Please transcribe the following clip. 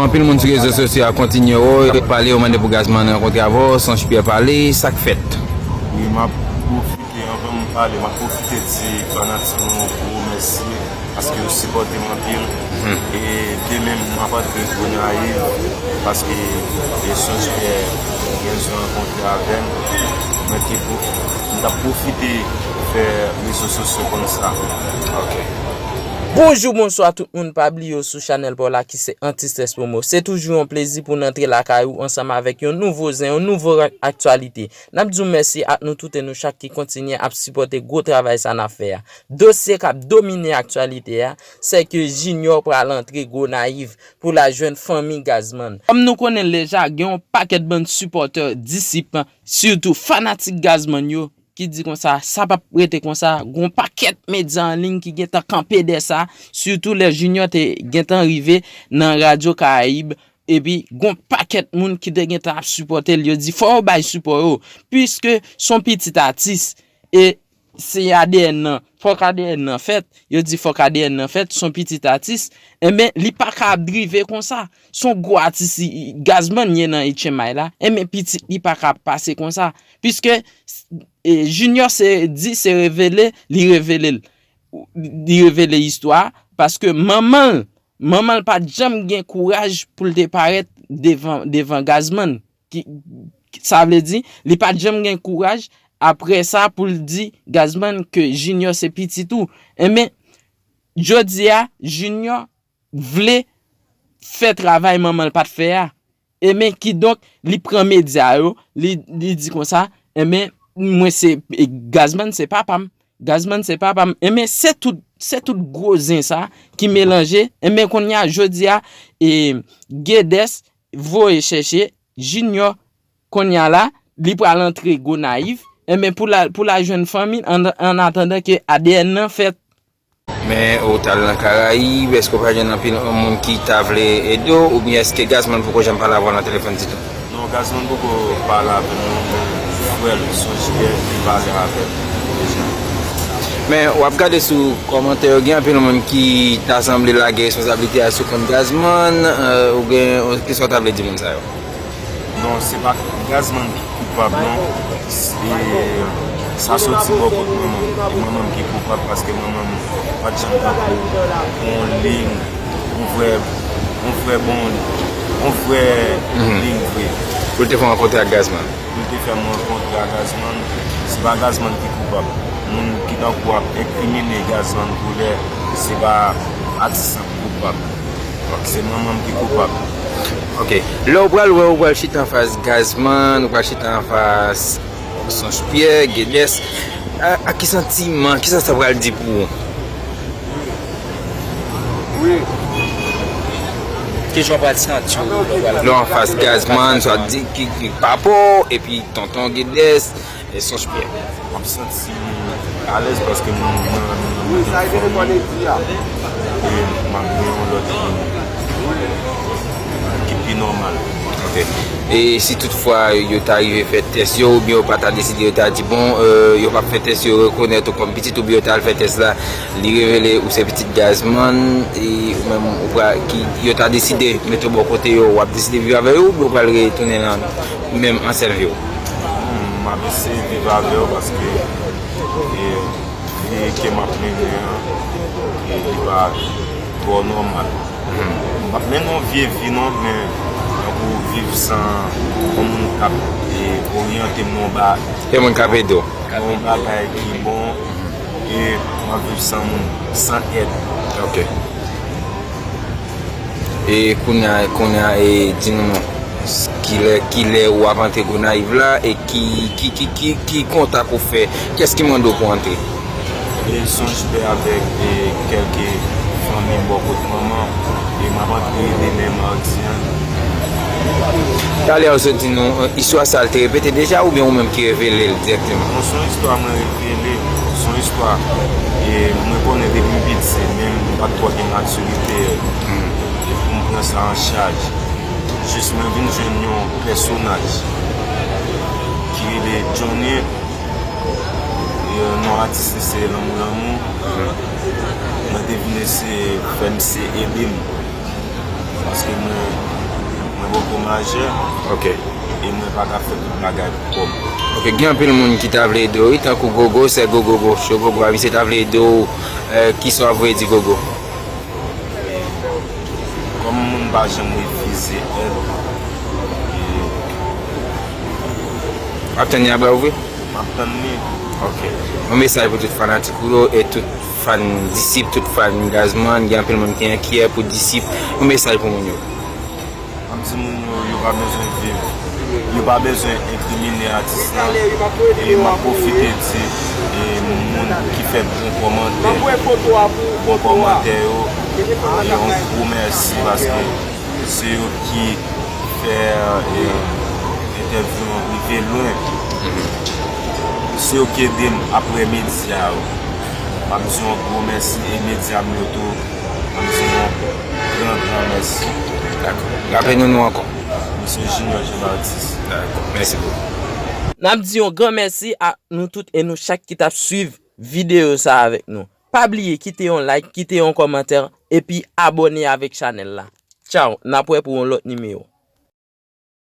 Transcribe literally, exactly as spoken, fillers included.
Anpil moun sou rezo sosyo a kontinye, o, yo pale, yo mande pou Gazman rankontre avè w, Sonjpyè pale, sa k fèt? Wi, m ap pwofite, anvan m pale, m ap pwofite di fanatik mwen yon gwo mèsi paske yo sipòte m anpil. E demen, m ap antre Gonayiv paske e Sonjpyè gen bezwen rankontre avè m. Mwen te pwo-, m t ap pwofite fè rezo sosyo konn sa. Ok. Bonjou, bonswa tout moun, pa bliye w sou chanèl pa w la ki se Anti Stress Promo. Se toujou yon plezi pou n antre lakay ou ansanm avèk yon nouvo zen, yon nouvo ra-, aktyalite. N ap di w mèsi ak nou tout e nou chak ki kontinye ap sipòte gwo travay sa n ap fè a. Dosye k ap domine aktyalite a, se ke Junior pral antre Gonayiv pou l al jwenn fanmi Gazman. Kòm nou konnen l deja, gen yon pakèt bann sipòtè, disip, sitou fanatik Gazman yo, ki di konsa, sa p ap rete konsa, gon pakèt medya an liy ki gentan kanpe dèyè sa, sitou lè Junior te gentan rive nan Radyo Karayib, epi gon pakèt moun ki te gentan ap sipòte l, yo di fò yo bay sipò yo, piske s on pitit atis, e se A D N nan, fòk A D N nan fèt, yo di fòk A D N nan fèt, s on pitit atis, enben, li pa ka ap drive konsa, s on gwo atis, i, i, Gazman ye nan H M I la, enben, pitit li pa ka ap pase konsa, piske e, Junior se di se revele, li revele l. Li revele istwa a, paske manman l, manman l pa t janm gen kouraj pou l te parèt devan, devan Gazman. Ki, ki, sa vle di, li pa t janm gen kouraj apre sa pou l di Gazman ke Junior se pitit ou. Enben, jodi a, Junior vle fè travay manman l pa t fè a. Enben, kidonk, li pran medya yo, li, li di konsa, enben, mwen se, e, Gazman se papa m. Gazman se papa m. Enben, se tout, se tout gwo zen sa ki melanje. Enben, kounye a, jodi a, e, Gedes voye chèche Junior. Kounye a la, li pral antre Gonayiv. Enben, pou l al, pou l al jwenn fanmi l, an, an atandan ke A D N nan fèt. Men ou t al nan Karayib, èske w pa jwenn anpil moun ki ta vle ede w, oubyen èske Gazman poko janm pale avè w nan telefòn ditou? Non, Gazman poko pale avè m, non, men frè l, Sonjpyè, li pale avè m deja. Men w ap gade sou kòmantè yo, gen anpil moun ki ta sanble lage responsablite a sou kont Gazman, euh, ou gen, kisa w ta vle di moun sa yo? Non, se pa Gazman ki koupab, non. Se, sa soti bò kot manman m. E manman m ki koupab paske manman m pa t janm tankou yon liy, yon vrè, yon vrè bon, yon vrè liy vre. Pou l te fè w rankontre ak Gazman? Pou l te fè m rankontre ak Gazman, se pa Gazman ki koupab. Moun ki tankou ap enkrimine Gazman pou lè, se pa atis lan ki koupab. Se manman m ki koupab. Ok. Lè w pral wè, w pral chita anfas Gazman, w pral chita anfas Sonjpyè, Gedes. A, a ki santiman, kisa sa pral di pou ou? Wi. Kijan w pral santi w lè w pral... Lè w anfas Gazman, sa di ki, ki papo, epi tonton Gedes, e Sonjpyè. M ap santi m alèz paske m nan, nan, nan, nan fanmi. E m ap gen yon lòt ki pi nòmal. Ok. E si toutfwa yo ta rive fè tès yo, oubyen yo pa ta deside, yo ta di, bon, euh, yo p ap fè tès yo, yo rekonèt ou kòm pitit, oubyen yo ta al fè tès la, li revele ou se pitit Gazman, e ou menm ou pral, ki, yo ta deside mete w bò kote yo, w ap deside viv avè yo, oubyen w pral retounen nan menm ansyen vi w? Hmm, m ap eseye viv avè yo paske, e, vi ke m ap mennen an, e, li pa twò nòmal. M p ap mennen yon vye vi non, men tankou viv san yon moun k ap, e, oryante m nan yon ba-, yon moun k ap ede w nan yon bagay ki bon, e m ap viv san moun, san èd. Ok. E kounye a, kounye a, e, di nou non, kilè, kilè w ap antre Gonayiv la, e ki, ki, ki, ki, ki kontak ou fè? Kiyès ki mande w pou w antre? E Sonjpyè avèk, e, kèlke fanmi bò kot manman, e m ap antre demen madi an. Talè a w sot di nou, e, istwa sa a l te repete deja oubyen ou menm ki revele l dirèkteman? Non, se yon istwa mwen revele, se yon istwa, e, mwen konnen depi m piti, men m pa t twò gen matirite pou m pran sa an chaj. Jis mwen vin jwenn yon pèsonaj ki rele Johnny. E, non atis li se Lanmou Lanmou. Mwen te vin eseye fè misye ede m. Paske mwen, Gogo majè, Ok. E mwen pa ka fè tout bagay pou kòb. Ok, gen anpil moun ki ta vle ede w, wi, tankou Gogo, sè Gogo, Gogo, Gogo, a misye ta vle ede w, eh, kisa w ap voye di Gogo? Kòm moun pa janm refize èd, W ap tann li a bra ouvri? M ap tann li. Ok. Yon mesaj pou tout fanatik ou yo e tout fan Disip, tout fan Gazman, gen anpil moun ki enkyè pou Disip. Yon mesaj pou moun yo. M ap di moun yo, yo pa bezwen viv, yo pa bezwen enkrimine atis lan. E m ap pwofite di e moun ki fè bon kòmantè, bon kòmantè yo, e yon gwo mèsi paske se yo ki fè e, entèvyou an rive lwen. Se yo ki ede m apre medya yo. M ap di yon gwo mèsi e medya m yo tou. M ap di yon gran, gran mèsi. Dakò. Raple nou non ankò. Misye Junior Jean Baptiste. Dakò. Mèsi bokou. N ap di yon gran mèsi a nou tout e nou chak ki t ap swiv videyo sa avèk nou. Pa bliye kite yon like, kite yon kòmantè, epi abòne avèk chanèl la. Tchaw, n ap wè pou yon lòt nimewo.